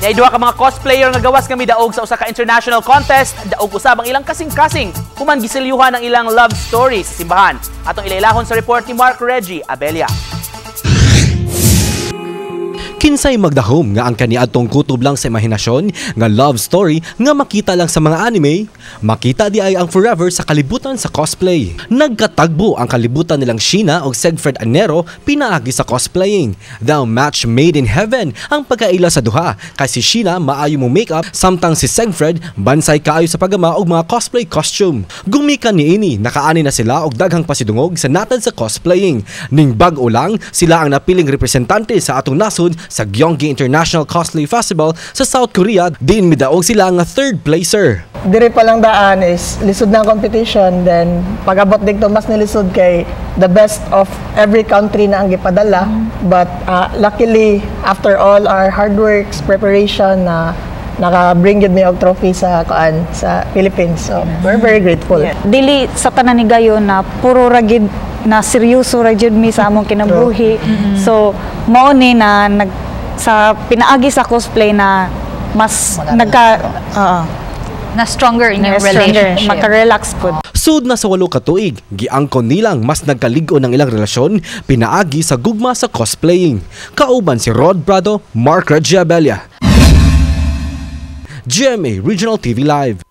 Niay duha ka mga cosplayer nga gawas nga midaog sa usa ka international contest, daog usab ang ilang kasing-kasing human giselyuhan ang ilang love story sa simbahan. Atong ilailahon sa report ni Mark Reggie Abella. Kinsay magdahom nga ang kaniadtong kutob lang sa imahinasyon nga love story nga makita lang sa mga anime, makita di ay ang forever sa kalibutan sa cosplay. Nagkatagbo ang kalibutan nilang Sheena og Segfred Anero pinaagi sa cosplaying. The match made in heaven ang pagkaila sa duha kay si Sheena maayo mo makeup, samtang si Segfred bansay kaayo sa paggama og mga cosplay costume. Gumikan niini, nakaani na sila og daghang pasidungog sa natad sa cosplaying. Ning bag-o lang, sila ang napiling representante sa atong nasod sa Gyeonggi International Cosplay Festival sa South Korea, diin midaog sila nga third placer. Dire pa lang daan is lisod na ang competition, then pag-abot dito mas nilisod kay the best of every country na ang gipadala, but luckily, after all our hard works, preparation, na naka-bring gyud mi og trophy sa kuan, sa Philippines, so we're very grateful. Dili sa tanan ni gayon na puro ra gid na seryoso ra jud mi sa among kinabuhi. So mao ni na nag sa pinaagi sa cosplay na mas nagka, oo, na stronger in your na stronger, relationship. Maka-relax pud. Sud na sa 8 ka tuig, giangkon nilang mas nagkalig-on ang ilang relasyon pinaagi sa gugma sa cosplaying. Kauban si Rod Prado, Mark Reggie Abella. GMA Regional TV Live.